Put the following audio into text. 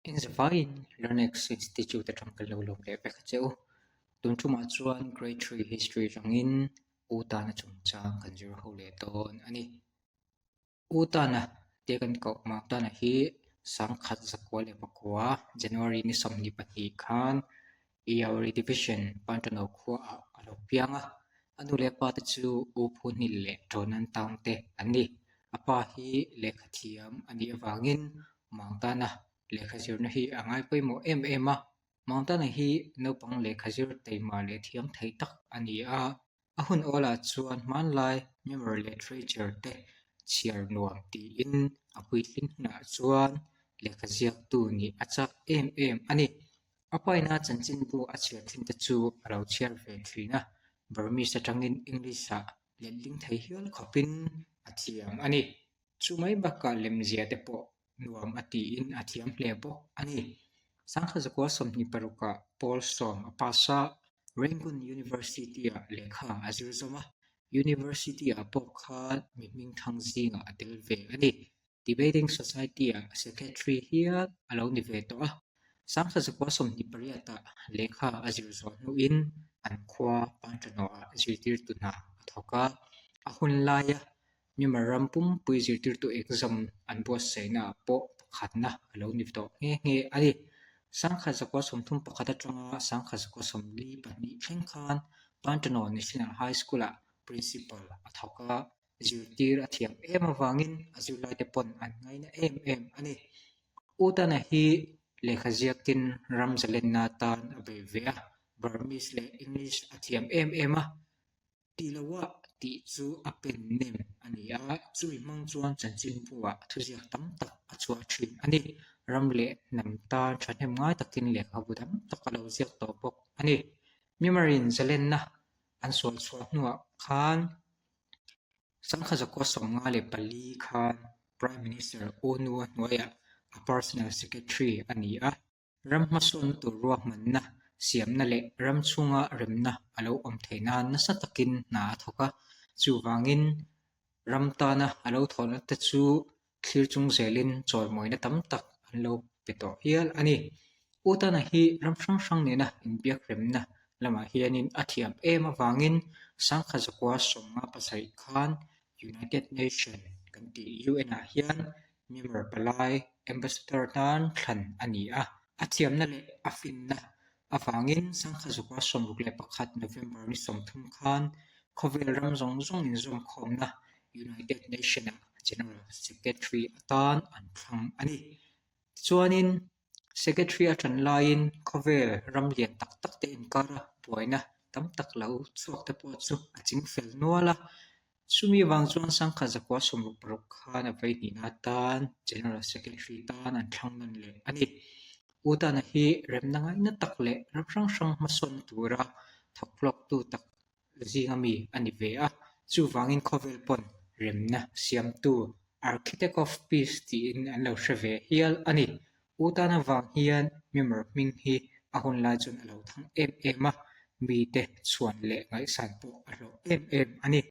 Engzavaiin Learnex Institute atang kan lo lawm leh vek a che u. Tun tumah chuan Grade 3 History atangin U Tana chungchang kan zir ho leh dawn a ni. U Tana tia kan koh Mang Tana hi sangkhat zakua leh pakua January ni 22 khan Yauri Division Pantano khuaah a lo piang a. A nu leh a pa te chu U Phu Hnil leh Ṭawnan Tang te an ni. A pa hi lehkha thiam a nih avangin Mang Tana lehkha zirna hi a ngai pawimawh em em a. Mang Tana hi naupang lehkha zir taima leh thiam thei tak a ni a. A hun awlah chuan hmanlai memoir literature te chhiar nuam tiin a puitling hunah chuan lehkha ziaktu nih a chak em em a ni. A paina chanchinbu a chhiar thin te chu a lo chhiar ve thin a, Burmese atangin English-ah letling thei hial khawpin a thiam a ni. Chu mai bakah lemzia te pawh nuam a tiin a thiam hle bawk a ni. Sangha zakua 26-ah Paul sawm a pass a, Rangoon University-ah lehkha a zir zawm a, University-ah pawh khan mi hmingthang zingah a tel ve a ni. Debating Society-ah Secretary hial a lo ni ve tawh a. Sangha zakua 28-ah lehkha a zir zawh hnuin an khua Pantanoah zirtirtu hna a thawk a, a hun laia Myanmar ram pumpui zirtirtu exam an buatsaihna ah pawh pakhatna a lo ni tawh nghe nghe a ni. Sangkhat zakua 31 atanga sangkhat zakua 42 thleng khan Pantano National High School ah Principal a thawk a, zirtir a thiam em avangin a zirlaite pawn an ngaina em em a ni. U Tana hi lehkha ziakin ram zalenna atan a bei ve a, Burmese leh English a thiam em em a. Ti loa tih chu a pen nem a ni a, chumi hmang chuan chanchinbuah thuziak tam tak a chhuah thin a ni. Ram leh hnam tan thahnem ngai takin lehkhabu tam tak a lo ziak tawh bawk a ni. Myanmar-in zalenna an sual chhuah hnuah khan sangkhat zakua 54 khan Prime Minister U Nu a hnuaiah a Personal Secretary a ni a. Ram hmasawnna tur ruahmanna siamna leh ram chhunga remna a lo awm theih nan nasa takin hna a thawk a. Chuvangin ram tana a lo thawhna te chu thlir chung zelin chawimawina tam tak an lo pe tawh hial a ni. U Tana hi ram hrang hrang nena inbiak remna lamah hianin a thiam em avangin sangkhat zakua 57 khan United Nation kan tih UN-ah hian Myanmar palai Ambassador tan thlan a ni a, a thiamna leh a finna avangin sangkhat zakua 61 November ni 30 khan khawvel ram zawng zawng inzawmkhawmna United Nation-ah General Secretary atan an thlang a ni. Tichuanin Secretary a ṭan laiin khawvel ram lian tak tak te inkara buaina tam tak lo chhuak te pawh chu a ching fel nual a. Chumi vang chuan sangkhat zakua 66 khan a vei hnihna atan General Secretary tan an thlang nawn leh a ni. U Tana hi remna ngaina tak leh ram hrang hrang hmasawnna tura thawk hlawktu tak zinga mi a ni ve a, chuvangin khawvel pawn remna siamtu Architect of Peace tiin an lo hre ve hial a ni. U Tana vang hian Myanmar hming hi a hun lai chuan a lo thang em em a, mite chhuan leh ngaihsan pawh a hlawh em em a ni.